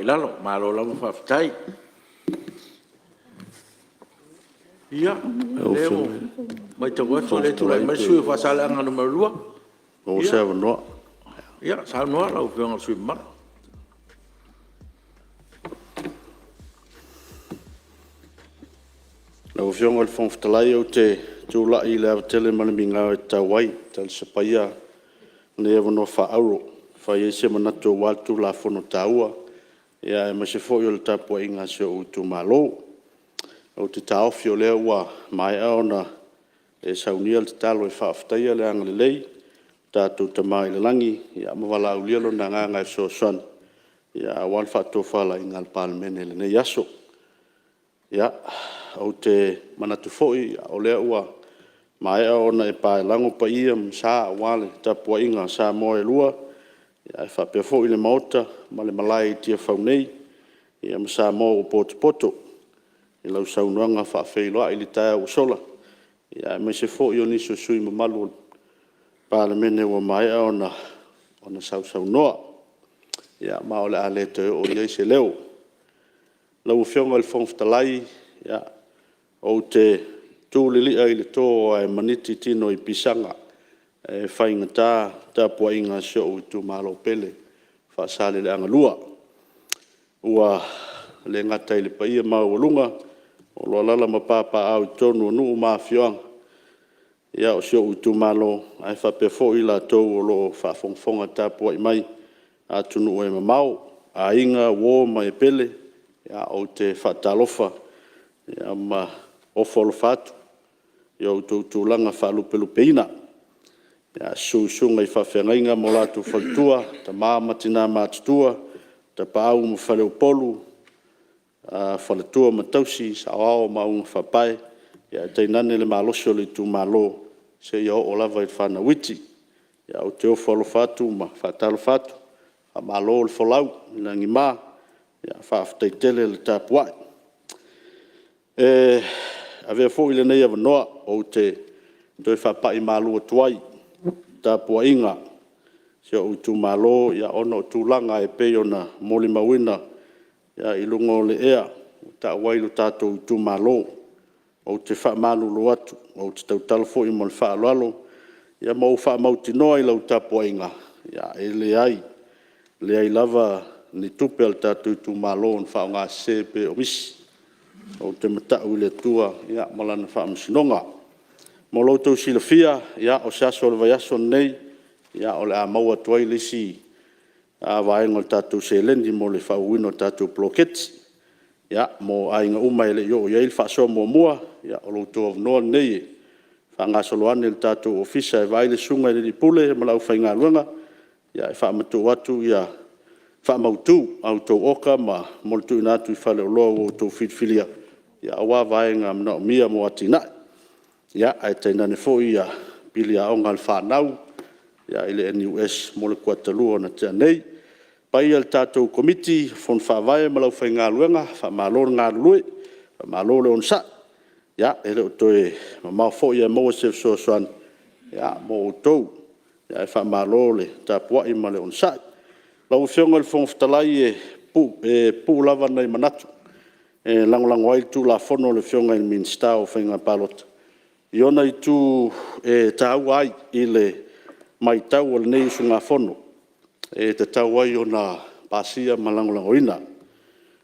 I lalo, malo lava faafetai. Ia o lea ua matau atu o lea e tulai mai le sui usufono mo Faasaleleaga 2. Ia saunoa lau Afioga i le sui usufono mamalu. Lau Afioga i le Fofoga Fetalai ou te tulai i le ava tele ma le migao e tatau ai e talisapaia lenei avanoa faaauro e fai ai se manatu aua le Tulafono taua, aemaise foi o le tapuaiga a si ou itumalo. Ou te taofi o lea ua maea ona e saunia le tatalo e faafetaia le agalelei o le tatou Tama i le lagi ma valaaulia Lona Agaga e fesoasoani aua le faatofalaiga a le Palemene i lenei aso. Ou te manatu foi o lea ua maea ona e paelago paia ma sa aua le tapuaiga a Samoa e lua, ae faapea foi le Maota ma le malae i Tiafau nei ma Samoa ua potopoto i lau saunoaga faafeiloai i le taeao ua sola, aemaise foi o nisi o sui usufono mamalu o le Palemene ua maea ona sausaunoa. Ma o le a le toe oo i ai se leo. Lau Afioga i le Fofoga Fetalai, ou te tu lilia i le to ae maniti tino i pisaga e faigata le tapuaiga a si ou itumalo pele Faasaleleaga 2. Ua le gata i le paia maualuga o lo o alaala ma papaaao i totonu o nuu ma afioaga o si ou itumalo, ae faapea foi i latou o lo o faafogafoga tapuai mai i atunuu e mamao, aiga, uo ma e pele. Ou te faatalofa ma ofo alofa atu i o outou tulaga faalupelupeina. Susu susuga i faafeagaiga ma o latou faletua, tama ma tina matutua, tapaau ma faleupolu, faletua ma tausi, saoao ma augafaapae, ae tainane le malosi o le itumalo seia oo lava i fanau iti. Ou te ofo alofa atu ma faatalofa atu, faamalo le folau i lagima, faafetai tele le tapuai. E avea foi lenei avanoa ou te toe faapai malu atu ai i le tapuaiga a si ou itumalo ona o tulaga e pei ona molimauina i luga o le ea ua tau ai lo tatou itumalo. Ou te faamalulu atu, ou te tautala foi ma le faaaloalo ma ou faamautinoa i lau tapuaiga, e leai, leai lava ni tupe a le tatou itumalo na faaaogasese pe o misi. Ou te mata'u i le Atua ma Lana faamasinoga. Mo lo outou silafia, o se aso o le vaiaso lenei o le a maua atu ai le isi vaega o le tatou seleni mo le faaauauina o le tatou poloketi. Mo aiga uma e le i oo i ai le faasoa muamua, o lo outou avanoa lenei e faagasolo ane i le tatou ofisa e vaai le susuga i le alii Pule ma le aufaigaluega e faamatuu atu faamautu a outou oka mo le tuuina atu i faleoloa ua outou filifilia aua vaega manaomia mo atinae. Ae tainane foi pili aoga a le fanau i le NUS mo le kuata 2 na tea nei. Le paia i le tatou Komiti o Fono Faavae ma le aufaigaluega, faamalo le galulue, faamalo le onosai. E le o toe mamao foi ae maua se fesoasoani mo outou, ae faamalo le tapuai ma le onosai. Lau Afioga i le Fofoga Fetalai, e puupuu lava nai manatu e lagolago ai le Tulafono a le Afioga i le Minisita o Faiga Palota i ona itu e taua ai i le matau a lenei usugafono, e tatau ai ona pasia ma lagolagoina.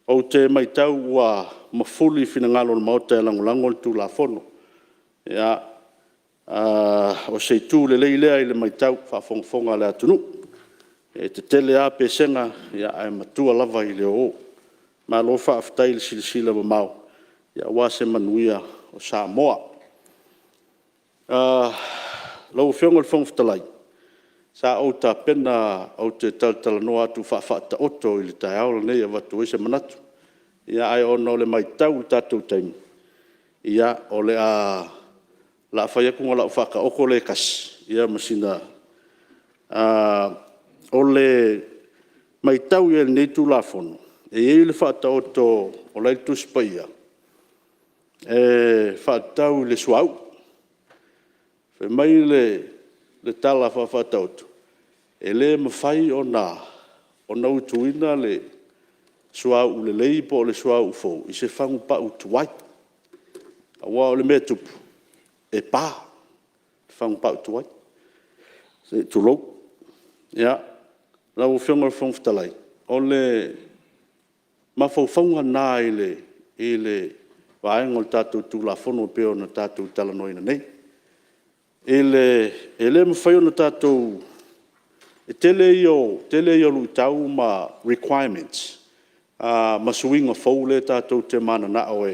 Ou te matau ua mafuli finagalo o le Maota e lagolago le Tulafono. O se itu lelei lea i le matau a o faafogafoga le atunuu. E tetele lava pesega ae matua lava i le o o. Malo faafetai le silasila mamao aua se manuia o Samoa. Lau Afioga i le Fofoga Fetalai, sa ou tapena ou te talatalanoa atu faa-Faataoto i le taeao lenei e avatu ai se manatu, ae ona o le matau i le tatou taimi, o le a fai atu ma lau Faataoto lea e tasi ma sina… O le matau i ai i lenei Tulafono, e i ai le Faataoto o la e i le Tusi Paia e faatatau i le suauu. Fai mai le tala faa-Faataoto, e le mafai ona utuina le suauu lelei po o le suauu fou i se fagu pau tuai. Aua o le mea e tupu, e pa le fagu pau tuai, se i tulou. Lau Afioga i le Fofoga Fetalai, o le mafaufauga na i le vaega o le tatou Tulafono e pei ona tatou talanoaina nei. E le mafai ona tatou… E tele ia o luitau ma requirements ma suiga fou lea tatou te mananao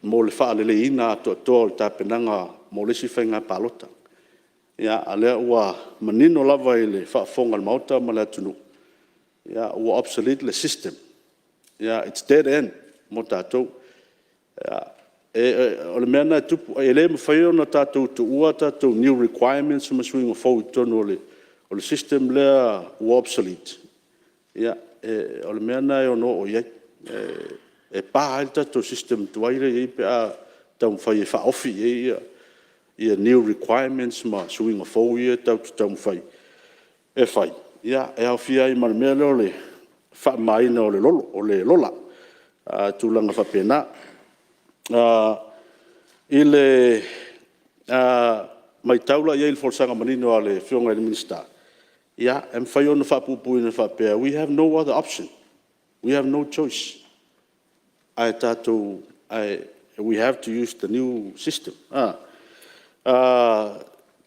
mo le faaleleiina atoatoa o le tapenaga mo le isi faiga palota. A o lea ua manino lava i le faafofoga a le Maota ma le atunuu, ua obsolete le system, its dead end mo tatou. O le mea lena e tupu, e le mafai ona tatou tuua tatou new requirements ma suiga fou i totonu o le system lea ua obsolete, o le mea lena e ono oo i ai, e pa ai le tatou system tuai lea e i ai pe a taumafai e faaofi i ai new requirements ma suiga fou ia tatou te taumafai e fai, e aofia ai ma le mea lea o le faamamaina o le lola, tulaga faapena. I le matau la i ai i le folasaga manino a le Afioga i le Minisita, e mafai ona faapuupuuina e faapea, we have no other option, we have no choice, we have to use the new system.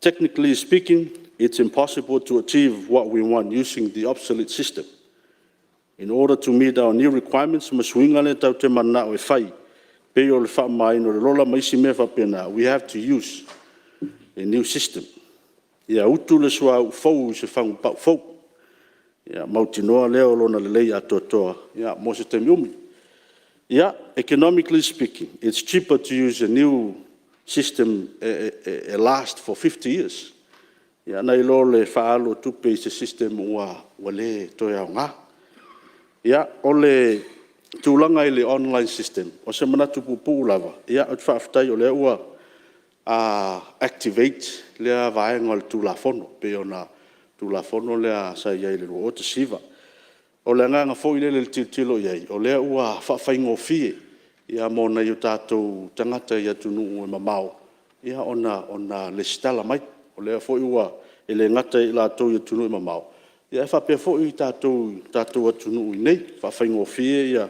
Technically speaking, it's impossible to achieve what we want using the obsolete system. In order to meet our new requirements ma suiga lea tatou te mananao e fai e pei o le faamamaina o le lola ma isi mea faapena, we have to use a new system. Ia utu le suauu fou i se fagu pau fou, ona mautinoa lea o lona lelei atoatoa mo se taimi umi. Economically speaking, it's cheaper to use a new system e last for 50 years nai lo le faaalu o tupe i se system ua le toe aoga. O le tulaga i le online system, o se manatu puupuu lava, ou te faafetai o lea ua activate lea vaega o le Tulafono e pei ona Tulafono lea sa i ai i le 2019. O le agaga foi lele i le tilotilo i ai, o lea ua faafaigofie mo nai o tatou tagata i atunuu e mamao ona resitala mai. O lea foi ua… e le gata ia i latou i atunuu e mamao, ae faapea foi i le tatou atunuu i inei, e faafaigofie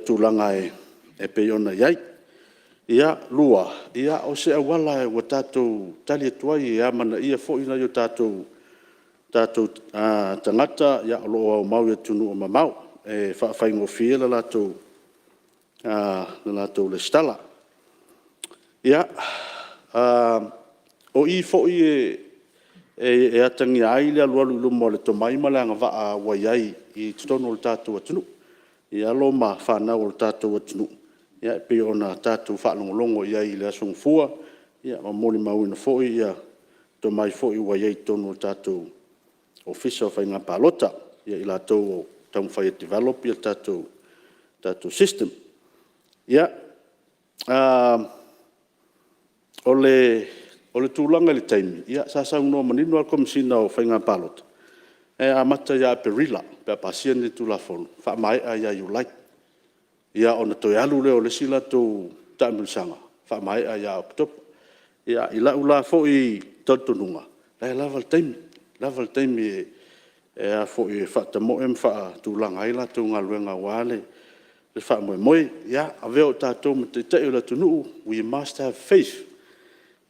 tulaga e pei ona i ai. Lua, o se auala ua tatou tali atu ai e amanaia foi nai o tatou tagata o lo o aumau i atunuu e mamao e faafaigofie le latou resitala. Ia, o i foi e atagia ai le alualu i luma o le tomai ma le agavaa ua i ai i totonu o le tatou atunuu i alo ma fanau a le tatou atunuu e pei ona tatou faalogologo i ai i le Aso Gafua ma molimauina foi tomai foi ua i ai i totonu o le tatou Ofisa o Faiga Palota, ia i latou o lo o taumafai e develop le tatou system. Ia, o le tulaga i le taimi, sa saunoa manino lava le Komesina o Faiga Palota, e amata ia Aperila pe a pasia lenei Tulafono, faamaea ia Iulai. Ia ona toe alu lea o le isi latou taamilosaga faamaea ia Oketopa. I lau la foi talitonuga, o la e lava le taimi, lava le taimi e faatamoe ma faatulaga ai latou galuega aua le faamoemoe. Ia, avea o tatou ma taitai o le atunuu, we must have faith.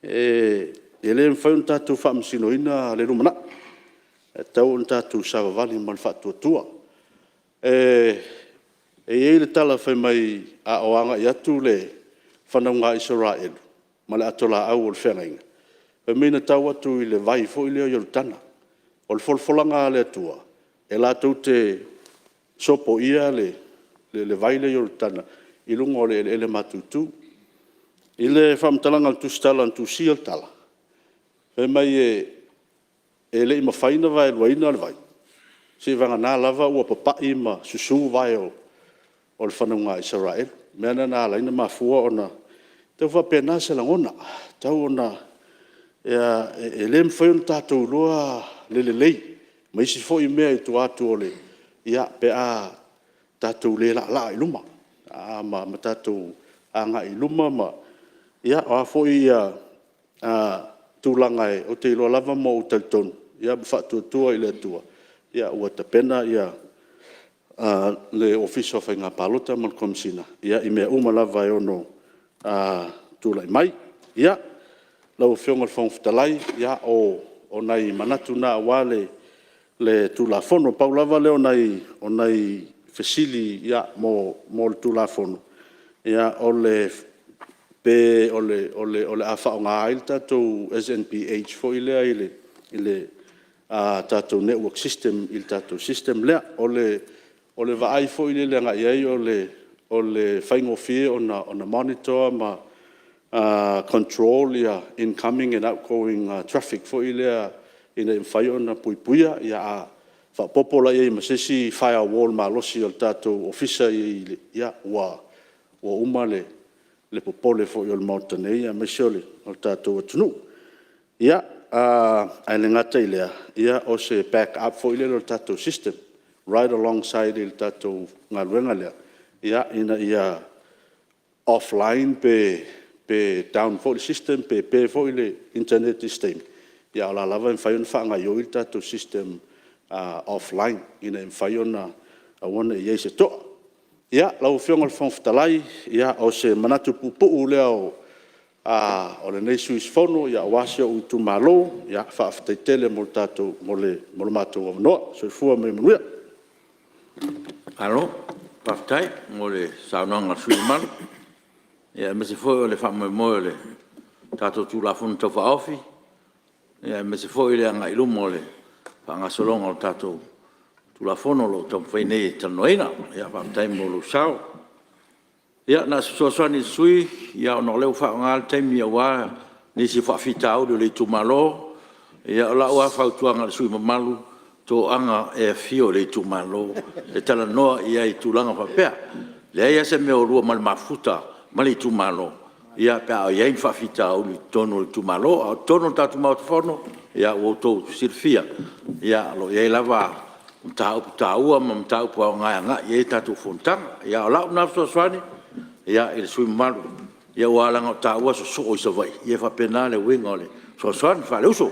E le mafai ona tatou faamasinoina le lumanai, e tatau ona tatou savavali ma le faatuatua. E i ai le tala fai mai a o agai atu le fanauga a Isaraelu ma le atolaau o le feagaiga, fai mai na tau atu i le vai foi lea o Ioritana. O le folafolaga a le Atua, e latou te sopoia le vai lea o Ioritana i luga o le eleele matutu. I le faamatalaga o le Tusitala na tusia le tala, fai mai e le i mafai ona vaeluaina le vai, seivagana lava ua papai ma susu vae o le fanauga a Isaraelu. O le mea lena na ala ai ona mafua ona… E tau faapena se lagona, e le mafai ona tatou iloa le lelei ma isi foi mea i tua atu o le pe a tatou le laalaa i luma ma tatou agai i luma. O a foi tulaga ou te iloa lava ma ou talitonu ma faatuatua i le Atua ua tapena le Ofisa o Faiga Palota ma le Komesina i mea uma lava e ono tulai mai. Ia, lau Afioga i le Fofoga Fetalai, o nai manatu na aua le Tulafono. Pau lava lea o nai fesili mo le Tulafono, pe o le a faaaoga ai le tatou SNBH foi lea i le tatou network system i le tatou system lea. O le vaai foi lele agai i ai o le faigofie ona monitor ma control incoming and outgoing traffic foi lea ina ia mafai ona puipuia. A faaopoopo la i ai ma se isi firewall malosi a le tatou Ofisa ia ua uma le popole foi o le Maota nei aemaise o le tatou atunuu. Ia, ae le gata i lea, o se backup foi lele o le tatou system, right alongside i le tatou galuega lea, ina ia offline pe down foi le system pe pe foi le internet i se taimi, a o la e lava e mafai ona faagaoioi le tatou system offline ina ia mafai ona aua ne i i ai se to'a. Ia, lau Afioga i le Fofoga Fetalai, o se manatu puupuu lea o lenei sui usufono aua si ou itumalo. Faafetai tele mo le matou avanoa. Soifua ma ia manuia. Malo faafetai mo le saunoaga a le sui usufono mamalu, aemaise foi o le faamoemoe o le tatou Tulafono Tau Faaofi, aemaise foi le agai i luma o le faagasologa o le tatou Tulafono o lo o taumafai nei e talanoaina. Faafetai mo lou sao. Ia na o se fesoasoani i le sui usufono ona o lea ua faaaoga le taimi aua nisi o faafitauli o le itumalo. Ia o lau lava fautuaga i le sui usufono mamalu, toaga e afio i le itumalo e talanoa i ai i tulaga faapea. E leai lava se mea o oulua ma le mafuta ma le itumalo pe a o i ai ni faafitauli i totonu o le itumalo. A o totonu o le tatou Maota Fono, ia ua outou silafia o lo o i ai lava mataupu taua ma mataupu aoga e agai i ai tatou fonotaga. A o lau lena fesoasoani i le sui usufono mamalu, aua leaga o taua e sosoo i Savaii, ia e faapena le uiga o le fesoasoani faale-uso.